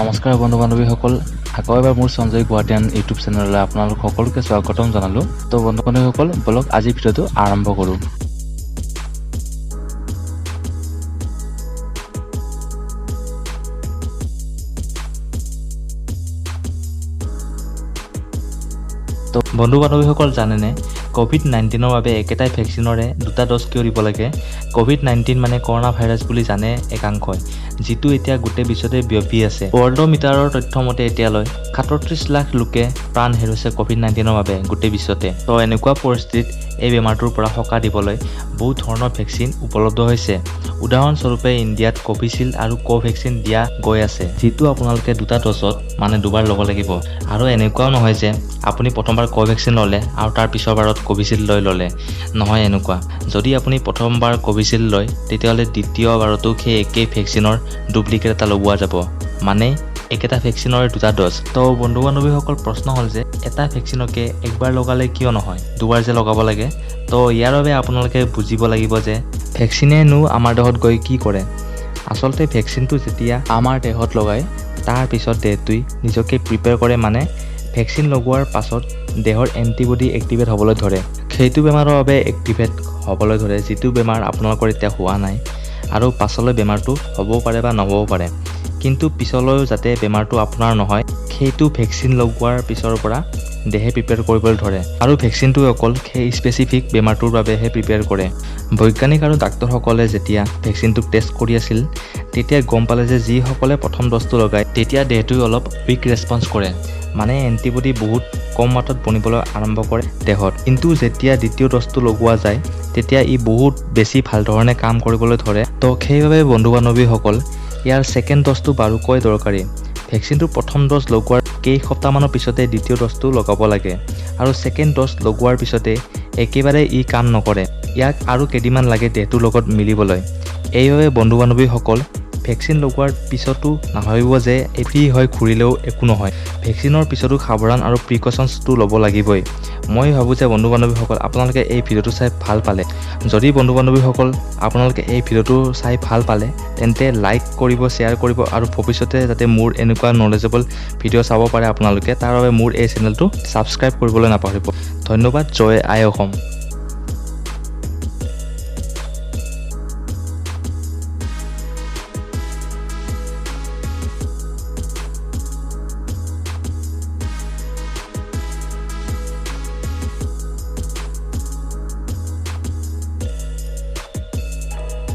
নমস্কাৰ বন্ধু বান্ধৱীসকল, আকৌ এবাৰ মোৰ সঞ্জয় গুৱাহাটীয়ান ইউটিউব চেনেললৈ আপোনালোক সকলোকে স্বাগতম জনালোঁ। তো বন্ধু বান্ধৱীসকল, বলক আজিৰ ভিডিঅ'টো আৰম্ভ কৰোঁ। তো বন্ধু বান্ধৱীসকল, জানেনে ক'ভিড-19ৰ বাবে একেটাই ভেকচিনৰে দুটা ড'জ কিয় দিব লাগে? ক'ভিড-19 মানে কৰোণা ভাইৰাছ বুলি জানে একাংশই, যিটো এতিয়া গোটেই বিশ্বতে বিয়পি আছে। ৱৰ্ল্ডমিটাৰৰ তথ্য মতে এতিয়ালৈ 37 লাখ লোকে প্ৰাণ হেৰুৱাইছে ক'ভিড-19ৰ বাবে গোটেই বিশ্বতে। তো এনেকুৱা পৰিস্থিতিত এই বেমাৰটোৰ পৰা সকাহ দিবলৈ বহুত ধৰণৰ ভেকচিন উপলব্ধ হৈছে। উদাহৰণস্বৰূপে, ইণ্ডিয়াত কোভিচিল্ড আৰু কোভেক্সিন দিয়া গৈ আছে, যিটো আপোনালোকে দুটা ড'জত, মানে দুবাৰ ল'ব লাগিব। আৰু এনেকুৱাও নহয় যে আপুনি প্ৰথমবাৰ কোভেক্সিন ল'লে আৰু তাৰ পিছৰ বাৰত কোভিচিল্ড লৈ ল'লে। নহয় এনেকুৱা। যদি আপুনি প্ৰথমবাৰ কোভিচিল্ড লয়, তেতিয়াহ'লে দ্বিতীয়বাৰতো সেই একেই ভেকচিনৰ ডুপ্লিকেট এটা লগোৱা যাব, মানে একেটা ভেকচিনৰে দুটা ড'জ। তো বন্ধু বান্ধৱীসকল, প্ৰশ্ন হ'ল যে এটা ভেকচিনকে একবাৰ লগালে কিয় নহয়, দুবাৰ যে লগাব লাগে? তো ইয়াৰ বাবে আপোনালোকে বুজিব লাগিব যে ভেকচিনেনো আমাৰ দেহত গৈ কি কৰে। আচলতে ভেকচিনটো যেতিয়া আমাৰ দেহত লগায়, তাৰ পিছত দেহটোৱে নিজকে প্ৰিপেয়াৰ কৰে, মানে ভেকচিন লগোৱাৰ পাছত দেহৰ এণ্টিবডি এক্টিভেট হ'বলৈ ধৰে। সেইটো বেমাৰৰ বাবে এক্টিভেট হ'বলৈ ধৰে যিটো বেমাৰ আপোনালোকৰ এতিয়া হোৱা নাই আৰু পাছলৈ বেমাৰটো হ'বও পাৰে বা নহ'বও পাৰে। কিন্তু পিছলৈও যাতে বেমাৰটো আপোনাৰ নহয়, সেইটো ভেকচিন লগোৱাৰ পিছৰ পৰা দেহে প্ৰিপেয়াৰ কৰিবলৈ ধৰে আৰু ভেকচিনটোৱে অকল সেই স্পেচিফিক বেমাৰটোৰ বাবেহে প্ৰিপেয়াৰ কৰে। বৈজ্ঞানিক আৰু ডাক্তৰসকলে যেতিয়া ভেকচিনটোক টেষ্ট কৰি আছিল, তেতিয়া গম পালে যে যিসকলে প্ৰথম ড'জটো লগায়, তেতিয়া দেহটোৱে অলপ উইক ৰেছপঞ্চ কৰে, মানে এণ্টিবডি বহুত কম মাত্ৰাত বনিবলৈ আৰম্ভ কৰে দেহত। কিন্তু যেতিয়া দ্বিতীয় ড'জটো লগোৱা যায়, তেতিয়া ই বহুত বেছি ভাল ধৰণে কাম কৰিবলৈ ধৰে। তো সেইবাবে বন্ধু বান্ধৱীসকল, ইয়াৰ ছেকেণ্ড ড'জটো বাৰুকৈ দৰকাৰী। ভেকচিনটোৰ প্ৰথম ড'জ লগোৱাৰ কেইসপ্তাহমানৰ পিছতে দ্বিতীয় ড'জটো লগাব লাগে আৰু ছেকেণ্ড ড'জ লগোৱাৰ পিছতে একেবাৰে ই কাম নকৰে। ইয়াক আৰু কেইদিনমান লাগে দেহটোৰ লগত মিলিবলৈ। এইবাবে বন্ধু বান্ধৱীসকল, ভেকচিন লগোৱাৰ পিছতো নাভাবিব যে ফ্ৰী হৈ ঘূৰিলেও একো নহয়। ভেকচিনৰ পিছতো সাৱধান আৰু প্ৰিকশ্যনছটো ল'ব লাগিবই। মই ভাবোঁ যে বন্ধু বান্ধৱীসকল, আপোনালোকে এই ভিডিঅ'টো চাই ভাল পালে। যদি বন্ধু বান্ধৱীসকল, আপোনালোকে এই ভিডিঅ'টো চাই ভাল পালে, তেন্তে লাইক কৰিব, শ্বেয়াৰ কৰিব আৰু ভৱিষ্যতে যাতে মোৰ এনেকুৱা নলেজেবল ভিডিঅ' চাব পাৰে আপোনালোকে, তাৰ বাবে মোৰ এই চেনেলটো ছাবস্ক্ৰাইব কৰিবলৈ নাপাহৰিব। ধন্যবাদ। জয় আই অসম।